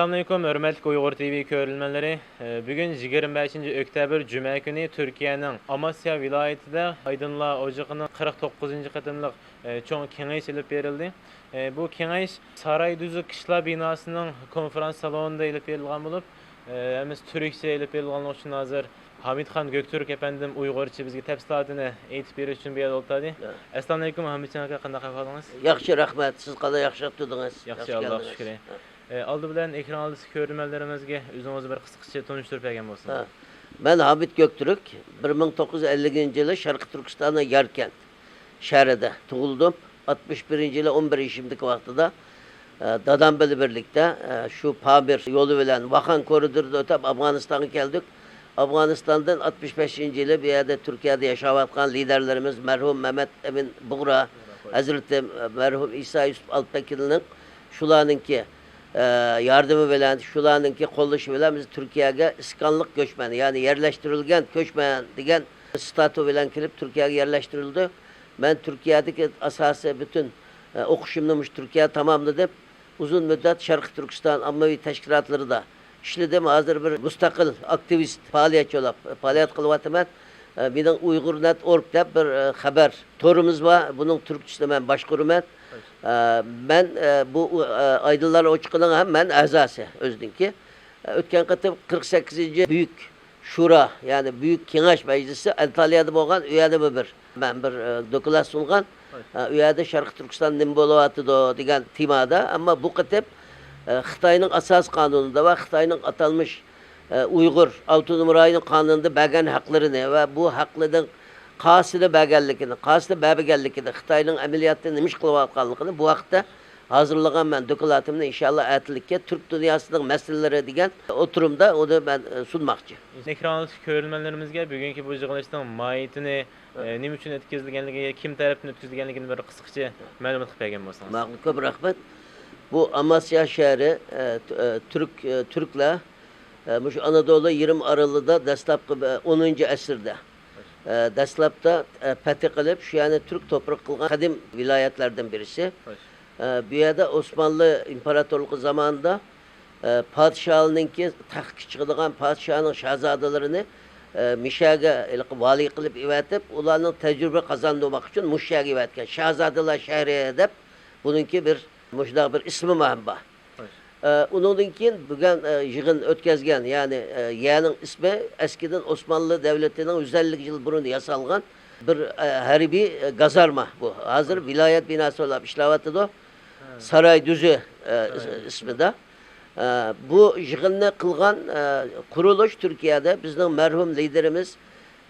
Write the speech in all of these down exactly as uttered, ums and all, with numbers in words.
ئەسسالامۇئەلەيكۇم، ھۆرمەتلىك ئۇيغۇر تىۋى كۆرۈرمەنلىرى. ئە، بۈگۈن يىگىرمە بەشىنچى ئۆكتەبىر جۈمە كۈنى تۈركىيەنىڭ ئاماسيا ۋىلايىتىدە ئايدىنلار ئوچىقىنىڭ قىرىق توققۇزىنچى قېتىملىق، ئە، چوڭ كېڭىشى ئېلىپ بېرىلدى. ئە، بۇ كېڭىش سارايدۈزى قىشلا بىناسىنىڭ كونفرانس سالونىدا ئېلىپ بېرىلغان بولۇپ، ئە، ھەممىسى تۈركچە ئېلىپ بېرىلغانلىقى ئۈچۈن ھازىر ھامىتخان گۆكتۈرك ئەپەندىم ئۇيغۇرچە بىزگە تەپسىلاتىنى ئېيتىپ بېرىش ئۈچۈن بۇ يەردە ئولتۇردى. ھە. ئەسسالامۇئەلەيكۇم، ھامىتجان ئاكا، قانداق ئەھۋالىڭىز؟ ياخشى، رەھمەت. سىز قانداق، ياخشى ئولتۇردىڭىز؟ ياخشى، ياخشى ئاللاغا كەلدىڭىز. شۈكرى. ھە. ئە، ئالدى بىلەن ئېكران ئالدىسى كۆرۈرمەنلىرىمىزگە ئۆزىڭىزنى بىر قىسقىچە تونۇشتۇرۇپ بەرگەن بولسىڭىز. ھە. مەن ھامىت گۆكتۈرك، بىر مىڭ توققۇز يۈز ئەللىكىنچى يىلى شەرقىي تۈركىستاننىڭ ياركەنت شەھىرىدە تۇغۇلدۇم. ئاتمىش بىرىنچى يىلى ئون بىر يېشىمدىكى ۋاقتىدا، ئە، دادام بىلەن بىرلىكتە، ئە، شۇ پامىر يولى بىلەن ۋاخان كورىدورىدا ئۆتۈپ ئافغانىستانغا كەلدۇق. ئافغانىستاندىن ئاتمىش بەشىنچى يىلى بۇ يەردە تۈركىيەدە ياشاۋاتقان لىدەرلىرىمىز مەرھۇم مەمەت ئەمىن بۇغرا ھەزرىتى، مەرھۇم ئىسا يۈسۈپ ئالپتەكىننىڭ شۇلارنىڭكى، ئە، ياردىمى بىلەن، شۇلارنىڭكى قوللىشى بىلەن بىز تۈركىيەگە ئىسكانلىق كۆچمەن، يەنى يەرلەشتۈرۈلگەن كۆچمەن دېگەن ستاتۇ بىلەن كېلىپ تۈركىيەگە يەرلەشتۈرۈلدى. مەن تۈركىيەدىكى ئاساسىي پۈتۈن، ئە، ئوقۇشۇمنى مۇشۇ تۈركىيەدە تاماملىدىم. ئۇزۇن مۇددەت شەرقىي تۈركىستان ئاممىۋى تەشكىلاتلىرىدا ئىشلىدىم. ھازىر بىر مۇستەقىل ئاكتىۋىست، پائالىيەتچى بولۇپ پائالىيەت قىلىۋاتىمەن. ئە، مېنىڭ ئۇيغۇر نەت ئورگ دەپ بىر، ئە، خەۋەر تورىمىز بار. بۇنىڭ تۈركچىسىنى مەن باشقۇرىمەن. ئە، مەن، ئە، بۇ، ئە، ئايدىنلار ئوچىقىنىڭ ھەم مەن ئەزاسى ئۆزىنىڭكى. ئە، ئۆتكەن قېتىم قىرىق سەككىزىنچى بۈيۈك شۇرا، يەنى بۈيۈك كېڭەش مەجلىسى ئانتالىيەدە بولغان، ئۇ يەردە بىر، مەن بىر، ئە، دوكلات سۇنغان. ھە، ئۇ يەردە شەرقىي تۈركىستان نېمە بولۇۋاتىدۇ دېگەن تېمادا. ئەمما بۇ قېتىم، ئە، خىتاينىڭ ئاساسىي قانۇنىدا ۋە خىتاينىڭ ئاتالمىش، ئە، ئۇيغۇر ئاپتونوم رايونى قانۇنىدا بەرگەن ھەقلىرىنى ۋە بۇ ھەقلىرىنىڭ قايسىنى بەرگەنلىكىنى، قايسىنى بەرمىگەنلىكىنى، خىتاينىڭ ئەمەلىيەتتە نېمە ئىش قىلىۋاتقانلىقىنى بۇ ھەقتە ھازىرلىغان مەن دوكلاتىمنى ئىنشاللا ئەتىلىككە تۈرك دۇنياسىنىڭ مەسىلىلىرى دېگەن ئوتتۇرىمدا ئۇنى مەن، ئە، سۇنماقچى. ئېكران ئالدىدىكى كۆرۈرمەنلىرىمىزگە بۈگۈنكى بۇ يىغىلىشنىڭ ماھىيىتىنى، ئە، نېمە ئۈچۈن ئۆتكۈزۈلگەنلىكى، كىم تەرەپتىن ئۆتكۈزۈلگەنلىكىنى بىر قىسقىچە مەلۇمات قىلىپ بەرگەن بولسىڭىز. ماقۇل، كۆپ رەھمەت. بۇ ئاماسيا شەھىرى، ئە، تۈ-، ئە، تۈرك، ئە، تۈركلەر، ئە، مۇشۇ ئانادولۇ يېرىم ئارىلىدا دەسلەپكى، ئە، ئونىنچى ئەسىردە، ئە، دەسلەپتە، ئە، پەتھى قىلىپ، شۇ يەرنى تۈرك توپرىقى قىلغان قەدىم ۋىلايەتلەردىن بىرسى. ئە، بۇ يەردە ئوسمانلى ئىمپېراتورلۇقى زامانىدا، ئە، پادىشاھنىڭكى تەختكە چىقىدىغان پادىشاھنىڭ شاھزادىلىرىنى، ئە، مىشەگە ھېلىقى ۋالىي قىلىپ ئەۋەتىپ، ئۇلارنىڭ تەجرىبە قازاندۇرماق ئۈچۈن مۇشۇ يەرگە ئەۋەتكەن. شاھزادىلار شەھىرى دەپ بۇنىڭكى بىر مۇشۇنداق بىر ئىسمى ھەم بار. ئە، ئۇنىڭدىن كېيىن بۈگۈن، ئە، يىغىن ئۆتكۈزگەن، يەنى، ئە، يەرنىڭ ئىسمى ئەسكىدىن ئوسمانلى دەۋلىتىنىڭ يۈز ئەللىك يىل بۇرۇن ياسالغان بىر، ئە، ھەربىي، ئە، گازارما بۇ. ھازىر ۋىلايەت بىناسى بولۇپ ئىشلەۋاتىدۇ. ساراي دۈزى، ئە، ئىسمىدا. ئە، بۇ يىغىننى قىلغان، ئە، قۇرۇلۇش تۈركىيەدە بىزنىڭ مەرھۇم لىدېرىمىز،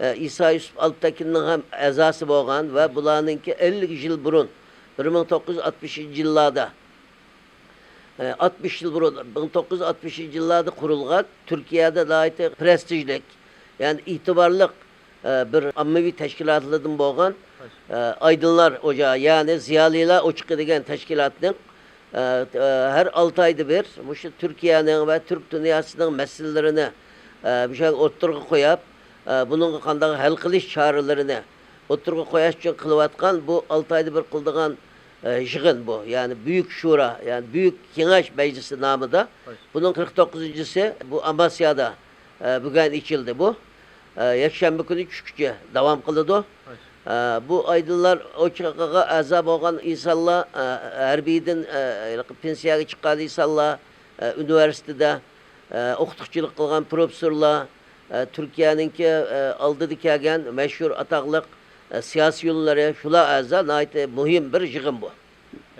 ئە، ئىسا يۈسۈپ ئالپتەكىننىڭ ھەم ئەزاسى بولغان ۋە بۇلارنىڭكى ئەللىك يىل بۇرۇن، بىر مىڭ توققۇز يۈز ئاتمىشىنچى يىللاردا، ئە، ئاتمىش يىل بۇرۇن، مىڭ توققۇز يۈز ئاتمىشىنچى يىللاردا قۇرۇلغان، تۈركىيەدە ناھايىتى پرېستىژلىك، يەنى ئېتىبارلىق، ئە، بىر ئاممىۋى تەشكىلاتلاردىن بولغان، ئە، ئايدىنلار ئوچىقى، يەنى زىيالىيلار ئوچىقى دېگەن تەشكىلاتنىڭ، ئە، ئە، ھەر ئالتە ئايدا بىر مۇشۇ تۈركىيەنىڭ ۋە تۈرك دۇنياسىنىڭ مەسىلىلىرىنى، ئە، مۇشۇ يەرگە ئوتتۇرىغا قويۇپ، ئە، بۇنىڭغا قانداق ھەل قىلىش چارىلىرىنى ئوتتۇرىغا قويۇش ئۈچۈن قىلىۋاتقان بۇ ئالتە ئايدا بىر قىلىدىغان، ئە، يىغىن بۇ. يەنى بۈيۈك شۇرا، يەنى بۈيۈك كېڭەش مەجلىسى نامىدا. بۇنىڭ قىرىق توققۇزىنچىسى بۇ ئاماسيادا، ئە، بۈگۈن ئېچىلدى بۇ. ئە، يەكشەنبە كۈنى چۈشكىچە داۋام قىلىدۇ. ئە، بۇ ئايدىنلار ئوچىقىغا ئەزا بولغان ئىنسانلار، ئە، ھەربىيدىن، ئە، پېنسىيەگە چىققان ئىنسانلار، ئە، ئۇنىۋېرسىتېتتا، ئە، ئوقۇتقۇچىلىق قىلغان پروفېسسورلار، ئە، تۈركىيەنىڭكى، ئە، ئالدىدا كەلگەن مەشھۇر ئاتاقلىق، ئە، سىياسىيونلىرى، شۇلار ئەزا، ناھايىتى مۇھىم بىر يىغىن بۇ.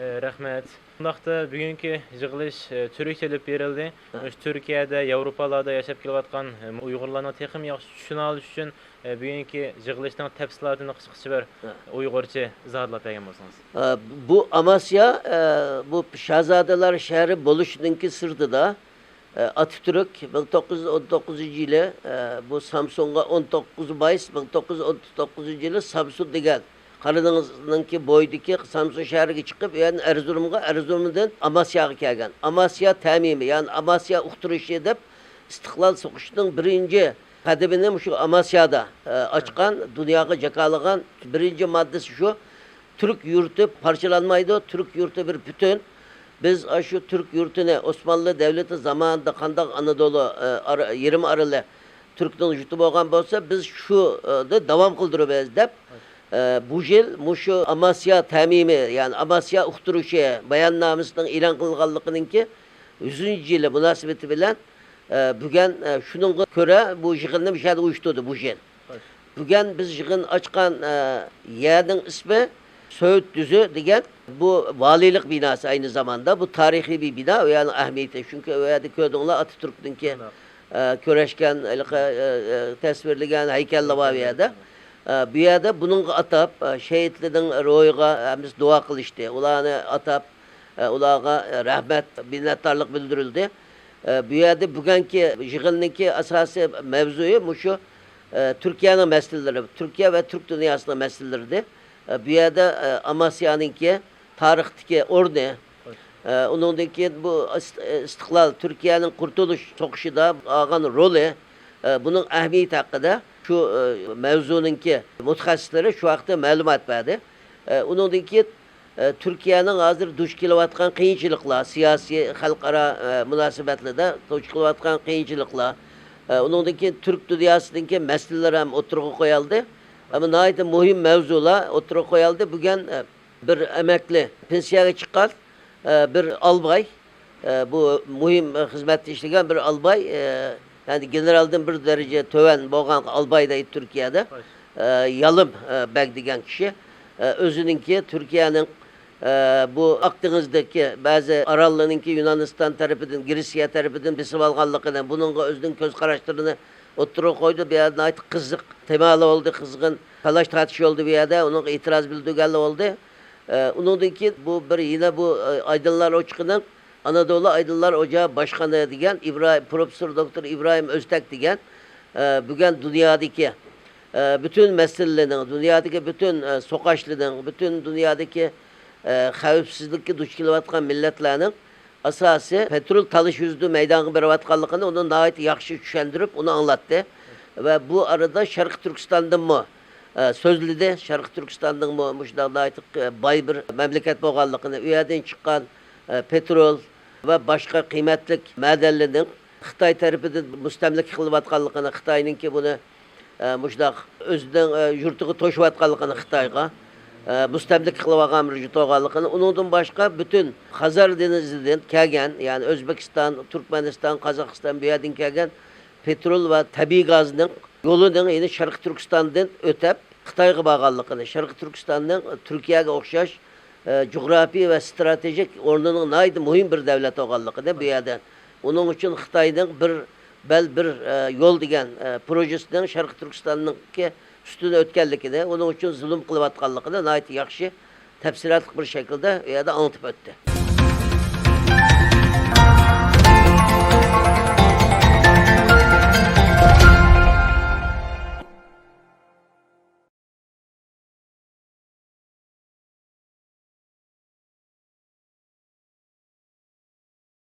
ئە، رەھمەت. شۇنداقتا بۈگۈنكى يىغىلىش، ئە، تۈركچە ئېلىپ بېرىلدى. مۇشۇ تۈركىيەدە، ياۋروپالاردا ياشاپ كېلىۋاتقان، ئە، ئۇيغۇرلارنىڭ تېخىمۇ ياخشى چۈشىنىۋېلىشى ئۈچۈن، ئە، بۈگۈنكى يىغىلىشنىڭ تەپسىلاتىنى قىسقىچە بىر ئۇيغۇرچە ئىزاھاتلاپ بەرگەن بولسىڭىز. ئە، بۇ ئاماسيا، ئە، بۇ شاھزادىلار شەھىرى بولۇشىنىڭكى سىرتىدا، ئاتاتۈرك مىڭ توققۇز يۈز ئون توققۇزىنچى يىلى، بۇ سامسۇنغا ئون توققۇز مايس مىڭ توققۇز يۈز ئون توققۇزىنچى يىلى سامسۇن دېگەن قارا دېڭىزنىڭكى بويىدىكى سامسۇن شەھىرىگە چىقىپ، ئۇ يەردىن ئەرزۇرۇمغا، ئەرزۇرۇمدىن ئاماسياغا كەلگەن. ئاماسيا تەمىمى، يەنى ئاماسيا ئۇقتۇرۇشى دەپ ئىستىقلال سوقۇشىنىڭ بىرىنچى قەدىمىنى مۇشۇ ئاماسيادا، ئاچقان، دۇنياغا جاكارلىغان بىرىنچى ماددىسى شۇ. تۈرك يۇرتى پارچىلانمايدۇ، تۈرك يۇرتى بىر پۈتۈن. بىز ئاشۇ تۈرك يۇرتىنى ئوسمانلى دەۋلىتى زامانىدا قانداق ئانادولۇ، ئە، ئارا-، يېرىم ئارىلى تۈركنىڭ يۇرتى بولغان بولسا، بىز شۇدا داۋام قىلدۇرىمىز دەپ، ئە، بۇ يىل مۇشۇ ئاماسىيا تەمىمى، يەنى ئاماسىيا ئۇقتۇرۇشى باياننامىسىنىڭ ئېلان قىلغانلىقىنىڭكى يۈزىنچى يىلى مۇناسىۋىتى بىلەن، ئە، بۈگۈن، ئە، شۇنىڭغا كۆرە بۇ يىغىننى مۇشۇ يەردە ئۇيۇشتۇردى بۇ يىل. بۈگۈن بىز يىغىن ئاچقان، ئە، يەرنىڭ ئىسمى سۆۋېت تۈزى دېگەن، بۇ ۋالىيلىق بىناسى ئەينى زاماندا. بۇ تارىخىي بىر بىنا، ئۇ يەرنىڭ ئەھمىيىتى. چۈنكى ئۇ يەردە كۆردۈڭلار، ئاتاتۈركنىڭكى، ئە، كۆرۈشكەن، ھېلىقى، ئە، ئە، تەسۋىرلىگەن ھەيكەللەر بار ئۇ يەردە. ئە، بۇ يەردە بۇنىڭغا ئاتاپ، ئە، شېھىتلەرنىڭ روھىغا ھەممىسى دۇئا قىلىشتى. ئۇلارنى ئاتاپ، ئە، ئۇلارغا، ئە، رەھمەت، مىننەتدارلىق بىلدۈرۈلدى. ئە، بۇ يەردە بۈگۈنكى يىغىننىڭكى ئاساسىي مەۋزۇيى مۇشۇ، ئە، تۈركىيەنىڭ مەسىلىلىرى، تۈركىيە ۋە تۈرك دۇنياسىنىڭ مەسىلىلىرى ئىدى. ئە، بۇ يەردە، ئە، ئاماسىيانىڭكى تارىختىكى ئورنى، ئە، ئۇنىڭدىن كېيىن بۇ ئىست-، ئىستىقلال، تۈركىيەنىڭ قۇرتۇلۇش سوقۇشىدا ئالغان رولى، ئە، بۇنىڭ ئەھمىيىتى ھەققىدە شۇ، ئە، مەۋزۇنىڭكى مۇتەخەسسىسلىرى شۇ ھەقتە مەلۇمات بەردى. ئە، ئۇنىڭدىن كېيىن، ئە، تۈركىيەنىڭ ھازىر دۇچ كېلىۋاتقان قىيىنچىلىقلار، سىياسىي، خەلقئارا، ئە، مۇناسىۋەتلىرىدە دۇچ كېلىۋاتقان قىيىنچىلىقلار، ئە، ئۇنىڭدىن كېيىن تۈرك دۇنياسىدىكى مەسىلىلەر ھەم ئوتتۇرىغا قويۇلدى. ئەمما ناھايىتى مۇھىم مەۋزۇلار ئوتتۇرىغا قويۇلدى. بۈگۈن، ئە، بىر ئەمەكلى، پېنسىيەگە چىققان، ئە، بىر ئالباي، ئە، بۇ مۇھىم خىزمەتتە ئىشلىگەن بىر ئالباي، ئە، يەنى گېنېرالدىن بىر دەرىجە تۆۋەن بولغان ئالباي دەيدۇ تۈركىيەدە، ئە، يالىم، ئە، بەگ دېگەن كىشى، ئە، ئۆزىنىڭكى تۈركىيەنىڭ، ئە، بۇ ئاق دېڭىزدىكى بەزى ئاراللارنىڭكى يۇنانىستان تەرىپىدىن، گرېتسىيە تەرىپىدىن بېسىۋالغانلىقىنى، بۇنىڭغا ئۆزىنىڭ كۆز قاراشلىرىنى ئوتتۇرىغا قويدى. بۇ يەردە ناھايىتى قىزىق تېمالار بولدى، قىزغىن تالاش-تارتىش بولدى بۇ يەردە، ئۇنىڭغا ئېتىراز بىلدۈرگەنلەر بولدى. ئە، ئۇنىڭدىن كېيىن بۇ بىر يەنە بۇ، ئە، ئايدىڭلار ئوچىقىنىڭ ئانادولۇ ئايدىڭلار ئوچىقى باشقىنى دېگەن ئىبراھىم، پروفېسسور دوكتور ئىبراھىم ئۆزتەك دېگەن، ئە، بۈگۈن دۇنيادىكى، ئە، پۈتۈن مەسىلىلەرنىڭ، دۇنيادىكى پۈتۈن، ئە، سوقاشلىرىنىڭ، پۈتۈن دۇنيادىكى، ئە، خەۋپسىزلىككە دۇچ كېلىۋاتقان مىللەتلەرنىڭ ئاساسىي پېترول تالىشىش يۈزىدە مەيدانغا بېرىۋاتقانلىقىنى ئۇنى ناھايىتى ياخشى چۈشەندۈرۈپ، ئۇنى ئاڭلاتتى. ۋە بۇ ئارىدا شەرقىي تۈركىستاندىنمۇ، ئە، سۆزلىدى. شەرقىي تۈركىستاننىڭمۇ مۇشۇنداق ناھايىتى، ئە، باي بىر مەملىكەت بولغانلىقىنى، ئۇ يەردىن چىققان، ئە، پېترول ۋە باشقا قىممەتلىك مەدەنلەرنىڭ خىتاي تەرىپىدىن مۇستەملىكە قىلىنىۋاتقانلىقىنى، خىتاينىڭكى بۇنى، ئە، مۇشۇنداق ئۆزىنىڭ، ئە، يۇرتىغا توشۇۋاتقانلىقىنى، خىتايغا، ئە، مۇستەملىكە قىلىۋالغان بىر يۇرت بولغانلىقىنى، ئۇنىڭدىن باشقا پۈتۈن خەزەر دېڭىزىدىن كەلگەن، يەنى ئۆزبېكىستان، تۈركمەنىستان، قازاقىستان بۇ يەردىن كەلگەن پېترول ۋە تەبىئىي گازنىڭ يولىنىڭ يەنە شەرقىي تۈركىستاندىن ئۆتۈپ، خىتايغا بارغانلىقىنى، شەرقىي تۈركىستاننىڭ تۈركىيەگە ئوخشاش، ئە، جۇغراپىي ۋە ستراتېژىك ئورنىنىڭ ناھايىتى مۇھىم بىر دەۋلەت بولغانلىقىنى بۇ يەردە، ئۇنىڭ ئۈچۈن خىتاينىڭ بىر بەل، بىر، ئە، يول دېگەن، ئە، پروژېسىنىڭ شەرقىي تۈركىستاننىڭكى ئۈستىدىن ئۆتكەنلىكىنى، ئۇنىڭ ئۈچۈن زۇلۇم قىلىۋاتقانلىقىنى ناھايىتى ياخشى، تەپسىلاتلىق بىر شەكىلدە ئۇ يەردە ئاڭلىتىپ ئۆتتى.